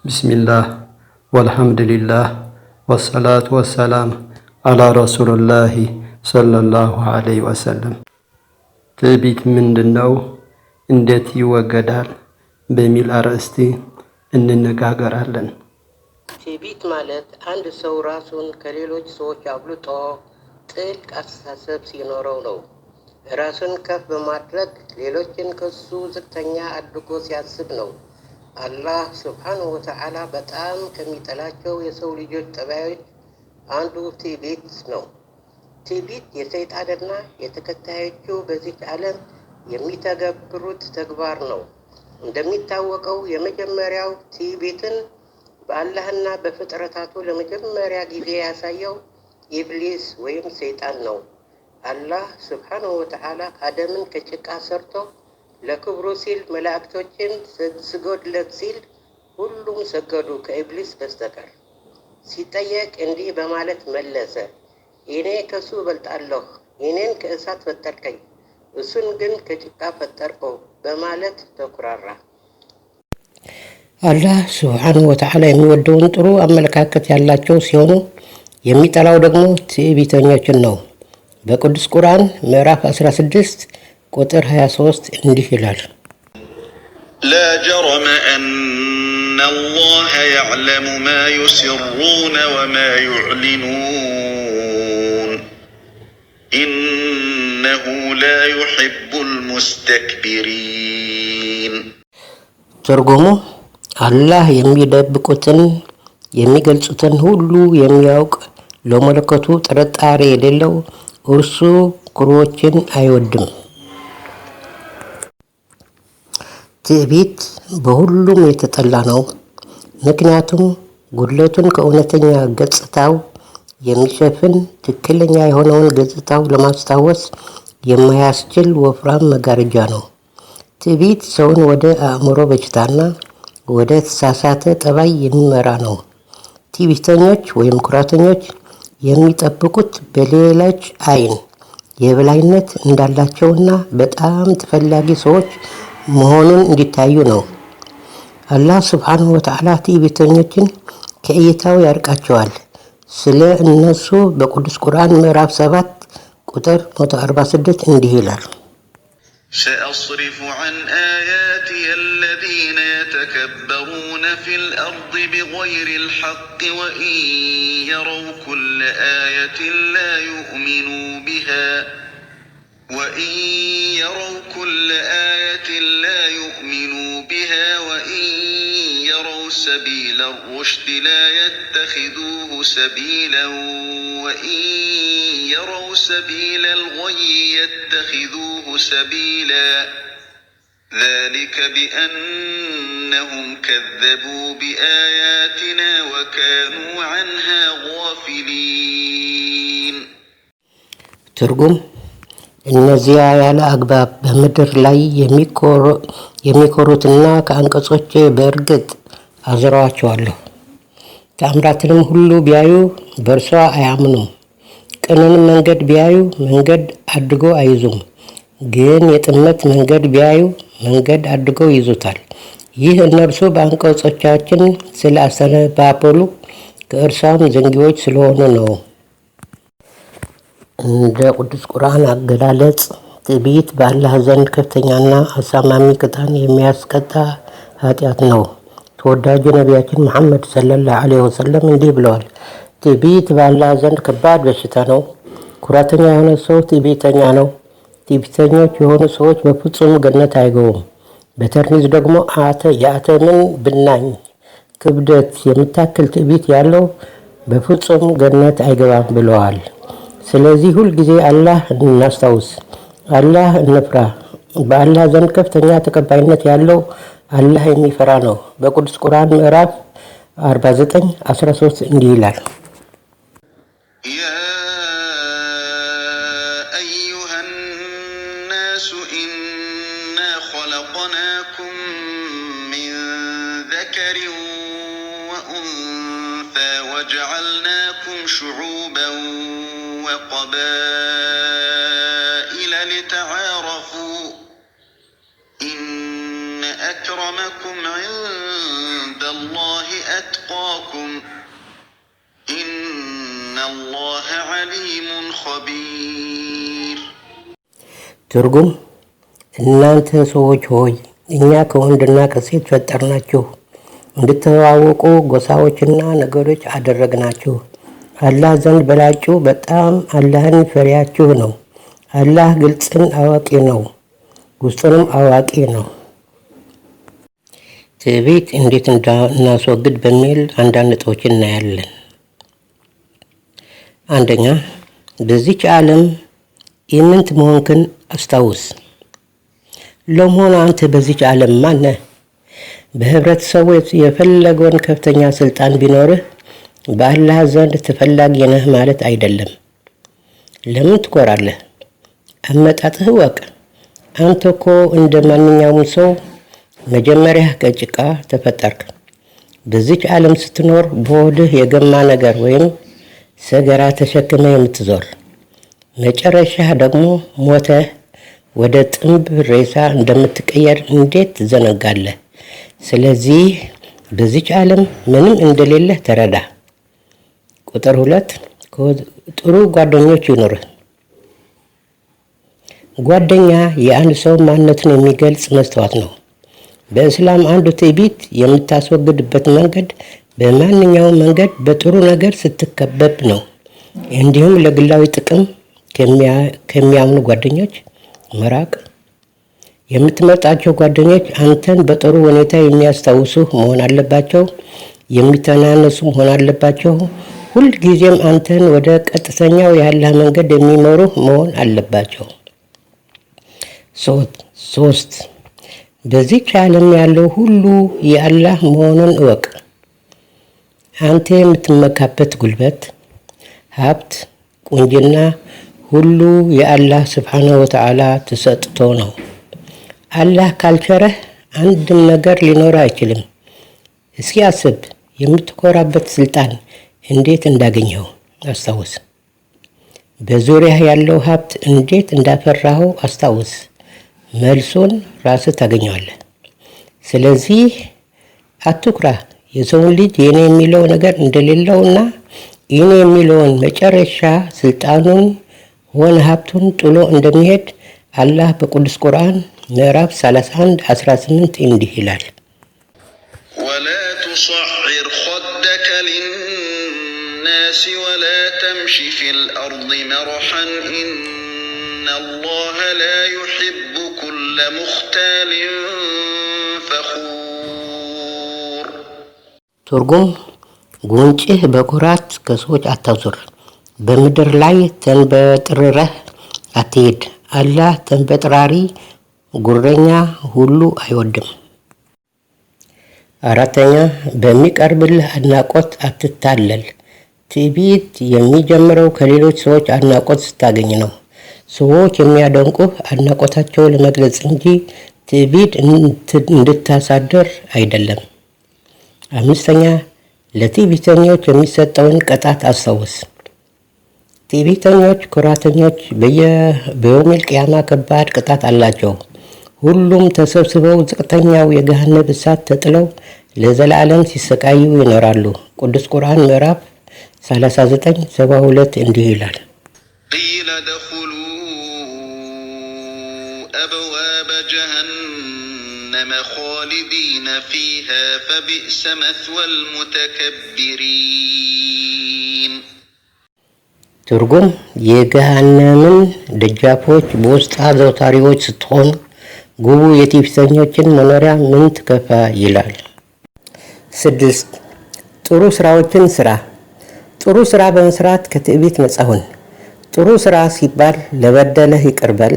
ቢስሚላህ ወልሐምዱሊላህ ወሰላቱ ወሰላም አላ ረሱሉላሂ ሰለላሁ ዐለይሂ ወሰለም። ትዕቢት ምንድን ነው? እንዴት ይወገዳል? በሚል አርዕስት እንነጋገራለን። ትዕቢት ማለት አንድ ሰው ራሱን ከሌሎች ሰዎች አብልጦ ጥልቅ አስተሳሰብ ሲኖረው ነው። ራሱን ከፍ በማድረግ ሌሎችን ከሱ ዝቅተኛ አድርጎ ሲያስብ ነው። አላህ ስብሓንሁ ወተዓላ በጣም ከሚጠላቸው የሰው ልጆች ጠባዮች አንዱ ትዕቢት ነው። ትዕቢት የሰይጣንና የተከታዮቹ በዚች ዓለም የሚተገብሩት ተግባር ነው። እንደሚታወቀው የመጀመሪያው ትዕቢትን በአላህና በፍጥረታቱ ለመጀመሪያ ጊዜ ያሳየው ኢብሊስ ወይም ሰይጣን ነው። አላህ ስብሓንሁ ወተዓላ አደምን ከጭቃ ሰርቶ ለክብሩ ሲል መላእክቶችን ስገዱለት ሲል ሁሉም ሰገዱ ከኢብሊስ በስተቀር። ሲጠየቅ እንዲህ በማለት መለሰ፣ እኔ ከሱ እበልጣለሁ፣ እኔን ከእሳት ፈጠርከኝ፣ እሱን ግን ከጭቃ ፈጠርከው በማለት ተኩራራ። አላህ ስብሓንሁ ወተዓላ የሚወደውን ጥሩ አመለካከት ያላቸው ሲሆኑ የሚጠላው ደግሞ ትዕቢተኞችን ነው። በቅዱስ ቁርአን ምዕራፍ 16 ቁጥር 23 እንዲህ ይላል፣ لا جرم أن الله يعلم ما يسرون وما يعلنون إنه لا يحب المستكبرين። ትርጉሙ አላህ የሚደብቁትን የሚገልጹትን ሁሉ የሚያውቅ ለመለከቱ ጥርጣሬ የሌለው እርሱ ኩሩዎችን አይወድም። ትዕቢት በሁሉም የተጠላ ነው። ምክንያቱም ጉድለቱን ከእውነተኛ ገጽታው የሚሸፍን ትክክለኛ የሆነውን ገጽታው ለማስታወስ የማያስችል ወፍራም መጋረጃ ነው። ትዕቢት ሰውን ወደ አእምሮ በሽታና ወደ ተሳሳተ ጠባይ የሚመራ ነው። ትዕቢተኞች ወይም ኩራተኞች የሚጠብቁት በሌሎች ዓይን የበላይነት እንዳላቸውና በጣም ተፈላጊ ሰዎች መሆኑን እንዲታዩ ነው። አላህ ስብሓንሁ ወተዓላ ትዕቢተኞችን ከእይታው ያርቃቸዋል። ስለ እነሱ በቅዱስ ቁርአን ምዕራፍ 7 ቁጥር 146 እንዲህ ይላል፣ سأصرف عن آياتي الذين يتكبرون في الأرض بغير الحق وإن يروا كل آية لا يؤمنوا بها وإن يروا كل آية لا يؤمنوا بها وإن يروا سبيل الرشد لا يتخذوه سبيلا وإن يروا سبيل الغي يتخذوه سبيلا ذلك بأنهم كذبوا بآياتنا وكانوا عنها غافلين። ትርጉም እነዚያ ያለ አግባብ በምድር ላይ የሚኮሩትና ከአንቀጾቼ በእርግጥ አዞረዋቸዋለሁ። ተአምራትንም ሁሉ ቢያዩ በእርሷ አያምኑም። ቅንንም መንገድ ቢያዩ መንገድ አድርገው አይዙም። ግን የጥመት መንገድ ቢያዩ መንገድ አድርገው ይይዙታል። ይህ እነርሱ በአንቀጾቻችን ስለ አስተባበሉ ከእርሷም ዘንጊዎች ስለሆኑ ነው። እንደ ቅዱስ ቁርአን አገላለጽ ትዕቢት በአላህ ዘንድ ከፍተኛና አሳማሚ ቅጣት የሚያስቀጣ ኃጢአት ነው። ተወዳጁ ነቢያችን መሐመድ ሰለላሁ ዐለይሂ ወሰለም እንዲህ ብለዋል፣ ትዕቢት በአላህ ዘንድ ከባድ በሽታ ነው። ኩራተኛ የሆነ ሰው ትዕቢተኛ ነው። ትዕቢተኞች የሆኑ ሰዎች በፍጹም ገነት አይገቡም። በተርሚዝ ደግሞ የአተምን ብናኝ ክብደት የምታክል ትዕቢት ያለው በፍጹም ገነት አይገባም ብለዋል። ስለዚህ ሁልጊዜ አላህ እናስታውስ፣ አላህ እንፍራ። በአላህ ዘንድ ከፍተኛ ተቀባይነት ያለው አላህ የሚፈራ ነው። በቅዱስ ቁርአን ምዕራፍ 49 13 እንዲህ ይላል፣ يا أيها الناس إنا خلقناكم من ذكر وأنثى وجعلناكم شعوبا وقبائل لتعارفوا إن أكرمكم عند الله أتقاكم إن الله عليم خبير። ትርጉም፣ እናንተ ሰዎች ሆይ፣ እኛ ከወንድና ከሴት ፈጠርናችሁ፣ እንድትተዋወቁ ጎሳዎችና ነገዶች አደረግናችሁ። አላህ ዘንድ በላጩ በጣም አላህን ፈሪያችሁ ነው። አላህ ግልጽን አዋቂ ነው፣ ውስጡንም አዋቂ ነው። ትዕቢት እንዴት እናስወግድ በሚል አንዳንድ ነጥቦችን እናያለን። አንደኛ፣ በዚች ዓለም ኢምንት መሆንክን አስታውስ። ለመሆኑ አንተ በዚች ዓለም ማን ነህ? በህብረተሰቡ የፈለገውን ከፍተኛ ስልጣን ቢኖርህ በአላህ ዘንድ ተፈላጊ ነህ ማለት አይደለም። ለምን ትኮራለህ? አመጣጥህ እወቅ። አንተ እኮ እንደ ማንኛውም ሰው መጀመሪያ ከጭቃ ተፈጠርክ። በዚች ዓለም ስትኖር በሆድህ የገማ ነገር ወይም ሰገራ ተሸክመህ የምትዞር፣ መጨረሻህ ደግሞ ሞተህ ወደ ጥንብ ሬሳ እንደምትቀየር እንዴት ትዘነጋለህ? ስለዚህ በዚች ዓለም ምንም እንደሌለህ ተረዳ። ቁጥር 2፣ ጥሩ ጓደኞች ይኑርህ። ጓደኛ የአንድ ሰው ማንነትን የሚገልጽ መስተዋት ነው። በእስላም አንዱ ትዕቢት የምታስወግድበት መንገድ በማንኛውም መንገድ በጥሩ ነገር ስትከበብ ነው። እንዲሁም ለግላዊ ጥቅም ከሚያምኑ ጓደኞች መራቅ። የምትመርጣቸው ጓደኞች አንተን በጥሩ ሁኔታ የሚያስታውሱ መሆን አለባቸው። የሚተናነሱ መሆን አለባቸው። ሁልጊዜም አንተን ወደ ቀጥተኛው የአላህ መንገድ የሚመሩ መሆን አለባቸው። 3፣ በዚች ዓለም ያለው ሁሉ የአላህ መሆኑን እወቅ። አንተ የምትመካበት ጉልበት፣ ሀብት፣ ቁንጅና ሁሉ የአላህ ስብሓነሁ ወተዓላ ተሰጥቶ ነው። አላህ ካልቸረህ አንድም ነገር ሊኖር አይችልም። እስኪ አስብ፣ የምትኮራበት ስልጣን እንዴት እንዳገኘኸው አስታውስ። በዙሪያህ ያለው ሀብት እንዴት እንዳፈራኸው አስታውስ። መልሱን ራስህ ታገኘዋለህ። ስለዚህ አትኩራ። የሰውን ልጅ የኔ የሚለው ነገር እንደሌለውና የኔ የሚለውን መጨረሻ ስልጣኑን ሆነ ሀብቱን ጥሎ እንደሚሄድ አላህ በቅዱስ ቁርአን ምዕራፍ 31 18 እንዲህ ይላል። ولا تصعر خدك للناس ولا تمش في الأرض مرحا إن الله لا يحب كل مختال فخور። ትርጉም፣ ጉንጭህ በኩራት ከሰዎች አታዙር፣ በምድር ላይ ተንበጥርረህ አትሂድ። አላህ ተንበጥራሪ ጉረኛ ሁሉ አይወድም። አራተኛ፣ በሚቀርብልህ አድናቆት አትታለል። ትዕቢት የሚጀምረው ከሌሎች ሰዎች አድናቆት ስታገኝ ነው። ሰዎች የሚያደንቁህ አድናቆታቸው ለመግለጽ እንጂ ትዕቢት እንድታሳድር አይደለም። አምስተኛ፣ ለትዕቢተኞች የሚሰጠውን ቅጣት አስታውስ። ትዕቢተኞች፣ ኩራተኞች በየውመል ቂያማ ከባድ ቅጣት አላቸው። ሁሉም ተሰብስበው ዝቅተኛው የገሃነም እሳት ተጥለው ለዘላለም ሲሰቃዩ ይኖራሉ። ቅዱስ ቁርአን ምዕራፍ 39 72 እንዲህ ይላል። قيل ادخلوا أبواب جهنم خالدين فيها فبئس مثوى المتكبرين። ትርጉም፣ የገሃነምን ደጃፎች በውስጧ ዘውታሪዎች ስትሆኑ ግቡ፣ የትዕቢተኞችን መኖሪያ ምን ትከፋ ይላል። ስድስት፣ ጥሩ ስራዎችን ስራ። ጥሩ ስራ በመስራት ከትዕቢት ነጻ ሁን። ጥሩ ስራ ሲባል ለበደለህ ይቅር በል።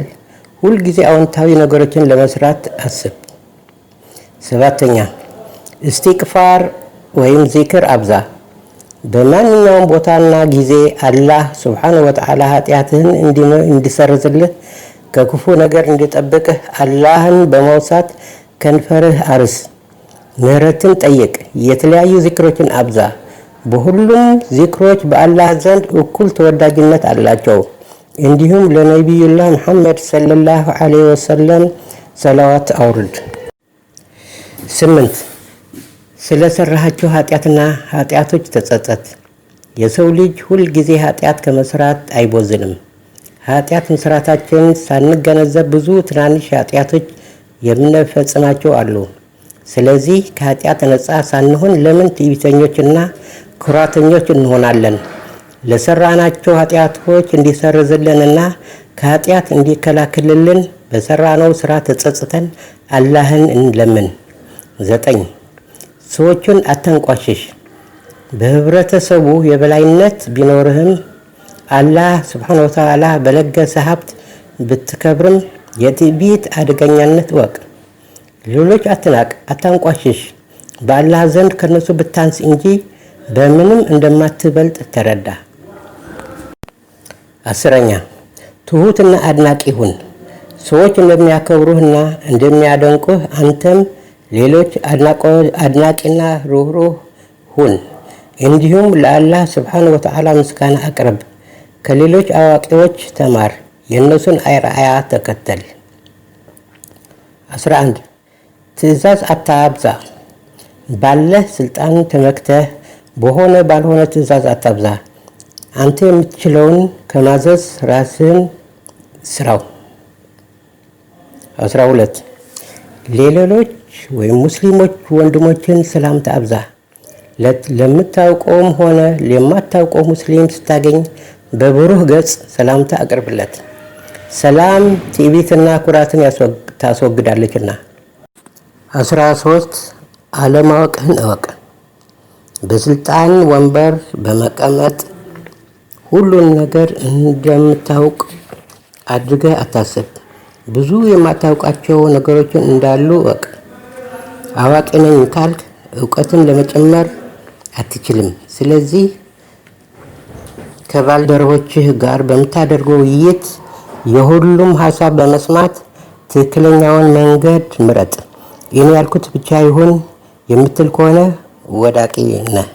ሁልጊዜ አዎንታዊ ነገሮችን ለመስራት አስብ። ሰባተኛ፣ እስቲግፋር ወይም ዚክር አብዛ። በማንኛውም ቦታና ጊዜ አላህ ስብሓነሁ ወተዓላ ኃጢአትህን እንዲሰርዝልህ፣ ከክፉ ነገር እንዲጠብቅህ አላህን በማውሳት ከንፈርህ አርስ፣ ምህረትን ጠይቅ። የተለያዩ ዚክሮችን አብዛ። በሁሉም ዚክሮች በአላህ ዘንድ እኩል ተወዳጅነት አላቸው። እንዲሁም ለነቢዩላህ ሙሐመድ ሰለላሁ ዐለይሂ ወሰለም ሰላዋት አውርድ። ስምንት፣ ስለሰራሃቸው ኃጢአትና ኃጢአቶች ተጸጸት። የሰው ልጅ ሁል ጊዜ ኃጢአት ከመስራት አይቦዝንም። ኃጢአት መስራታችን ሳንገነዘብ ብዙ ትናንሽ ኃጢአቶች የምንፈጽማቸው አሉ። ስለዚህ ከኃጢአት ነፃ ሳንሆን ለምን ትዕቢተኞችና ኩራተኞች እንሆናለን? ለሰራናቸው ኃጢአቶች እንዲሰርዝልንና ከኃጢአት እንዲከላከልልን በሰራነው ስራ ተጸጽተን አላህን እንለምን። 9፣ ሰዎችን አታንቋሽሽ። በህብረተሰቡ የበላይነት ቢኖርህም፣ አላህ ስብሓነ ወተዓላ በለገሰ ሀብት ብትከብርም የትዕቢት አደገኛነት እወቅ። ሌሎች አትናቅ፣ አታንቋሽሽ። በአላህ ዘንድ ከነሱ ብታንስ እንጂ በምንም እንደማትበልጥ ተረዳ። 10ኛ፣ ትሁትና አድናቂ ሁን። ሰዎች እንደሚያከብሩህና እንደሚያደንቁህ አንተም ሌሎች አድናቂና ሩህሩህ ሁን። እንዲሁም ለአላህ ስብሓነ ወተዓላ ምስጋና አቅርብ። ከሌሎች አዋቂዎች ተማር፣ የእነሱን አርአያ ተከተል። 11፣ ትዕዛዝ አታብዛ። ባለህ ስልጣን ተመክተህ በሆነ ባልሆነ ትዕዛዝ አታብዛ። አንተ የምትችለውን ከማዘዝ ራስህን ስራው። 12፣ ለሌሎች ወይም ሙስሊሞች ወንድሞችን ሰላምታ አብዛ። ለምታውቀውም ሆነ ለማታውቀው ሙስሊም ስታገኝ በብሩህ ገጽ ሰላምታ አቅርብለት። ሰላም ትዕቢትና ኩራትን ታስወግዳለችና። 13፣ አለማወቅህን እወቅ። በስልጣን ወንበር በመቀመጥ ሁሉን ነገር እንደምታውቅ አድርገህ አታስብ። ብዙ የማታውቃቸው ነገሮችን እንዳሉ እወቅ። አዋቂ ነኝ ካልክ እውቀትን ለመጨመር አትችልም። ስለዚህ ከባልደረቦችህ ጋር በምታደርገው ውይይት የሁሉም ሀሳብ በመስማት ትክክለኛውን መንገድ ምረጥ። እኔ ያልኩት ብቻ ይሁን የምትል ከሆነ ወዳቂ ነህ።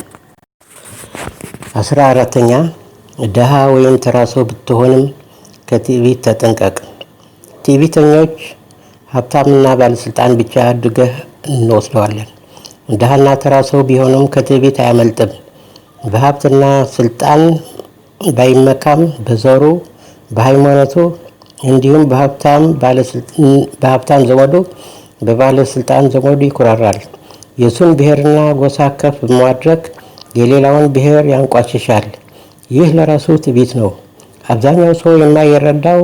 14ኛ፣ ድሃ ወይም ተራ ሰው ብትሆንም ከትዕቢት ተጠንቀቅ። ትዕቢተኞች ሀብታምና ባለስልጣን ብቻ አድርገህ እንወስደዋለን። ድሃና ተራ ሰው ቢሆንም ከትዕቢት አያመልጥም። በሀብትና ስልጣን ባይመካም በዘሩ፣ በሃይማኖቱ እንዲሁም በሀብታም ዘመዱ፣ በባለስልጣን ዘመዱ ይኩራራል። የሱን ብሔርና ጎሳ ከፍ በማድረግ የሌላውን ብሔር ያንቋሽሻል። ይህ ለራሱ ትዕቢት ነው። አብዛኛው ሰው የማይረዳው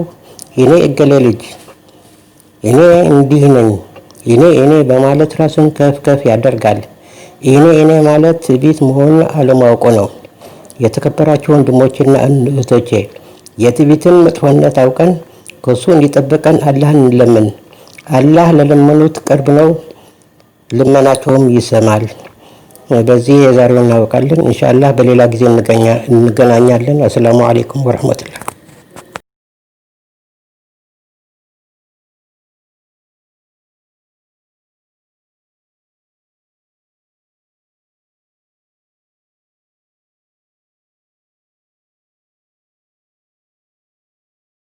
እኔ እገሌ ልጅ፣ እኔ እንዲህ ነኝ፣ እኔ እኔ በማለት ራሱን ከፍ ከፍ ያደርጋል። እኔ እኔ ማለት ትዕቢት መሆኑን አለማወቁ ነው። የተከበራችሁ ወንድሞችና እህቶቼ፣ የትዕቢትን መጥፎነት አውቀን ከሱ እንዲጠብቀን አላህን እንለምን። አላህ ለለመኑት ቅርብ ነው፣ ልመናቸውም ይሰማል። በዚህ የዛሬውን እናበቃለን። ኢንሻአላህ በሌላ ጊዜ እንገናኛለን። አሰላሙ አለይኩም ወረህመቱላህ።